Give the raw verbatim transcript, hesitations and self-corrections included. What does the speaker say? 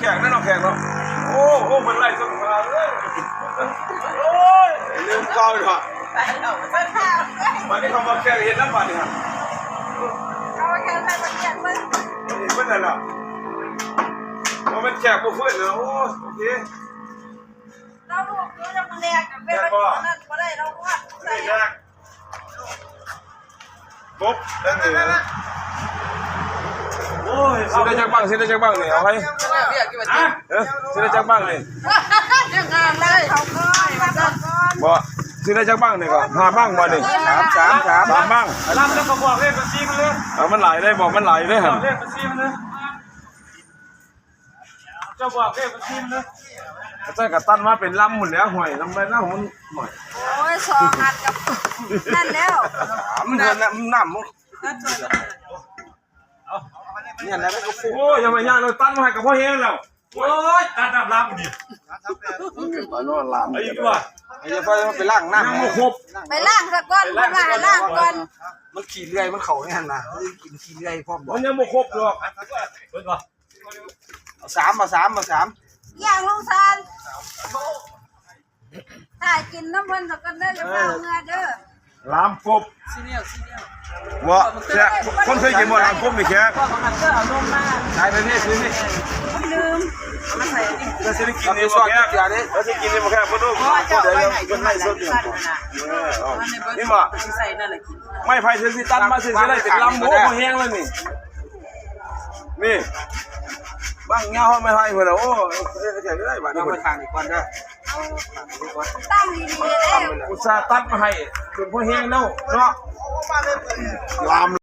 แขกนั่นเนาะ แขกเนาะ โอ้โห มันไล่สดมาเลย โอ้ย ลืมเก่าเนาะ วันนี้เขามาแขกเห็นน้ำมันนี่ฮะ เอาแขกใส่ประเทศเพิ่น เห็นเพิ่นนั่นล่ะ ว่ามันแขกบ่เพื่อนเนาะ โอ้ โอเค เราลูกอยู่ยังแรกกัน แม่นบ่ นั่นบ่ได้ เราว่า ไม่ได้ยาก ปุ๊บ โอ้ย สิได้จักบั้ง สิได้จักบั้งนี่ เอาไป ฮะ เออ สิได้จักบั้งนี่ ยังงามเลย เขาก็มาก่อน บ่ สิได้จักบั้งนี่ก็ ห้าบั้งบ่นี่ สาม สาม สาม สามบั้ง รับแล้วก็บอกเลขบัญชีมันเลย เอา มันหลายได้ บอกมันหลายได้หั่น บอกเลขบัญชีมันเลย เจ้าบอกเลขบัญชีมันเลย เจ้าก็ตั้นมาเป็นลำหมดแล้ว ห่วย ลำไรนะ มันห่วย โอ้ย สองอันกับ นั่นแล้ว มันเดินน้ำ มันน้ำมัน เนี่ยแล้วมันก็ฟู โอ้ย อย่ามาย่างเลย ตั้นมาให้กับพ่อแห้งแล้ว โอ้ย ตัดน้ำล้างดิ ไปนอนล้าง ไอ้ตัว ไอ้เจ้าพ่อไปล้างน้ำ ยังบ่ครบ ไปล้างซะก่อน ไปล้างซะก่อน เพิ่นว่าให้ล้างก่อน มันขี้เลื่อย มันเข่าเนี่ยหั่นนะ มันกินขี้เลื่อยพร้อมบ่ มันยังบ่ครบหรอก เบิ่งก่อน เอาสาม เอาสาม เอาสาม อย่างลุงซาน ถ้ากินน้ำเพิ่นก็เด้อ อย่าพาเมื่อเด้อ ลามกบ บ่ แขก คนเคยกินบ่ลามกบนี่แขก พวกมันก็เอานมมา ขายไปนี่ ซื้อนี่ ลืม เอามาใส่นี่ แล้วสิได้กินนี่บ่แขก เดี๋ยวนี้ แล้วสิกินนี่บ่แขก บ่ดู เพราะว่าเจ้าเอาไว้ให้ เพิ่นให้สดอยู่ เออ เอา นี่บ่ ใส่นั่นแหละกิน ไม้ไผ่เส้นสิตัดมาเส้นสิได้เป็นลำ โอ้ บ่แห้งแล้วนี่ นี่ บั้งเงาไม้ไผ่เพิ่นน่ะ โอ้ เฮ็ดจั่งใด๋บัดนี้ เอาไปทางอีกก่อนเด้อ ตั้งดีๆเลย อุตส่าห์ตัดมาให้ เป็นพ่อแห้งแล้วเนาะ ลาม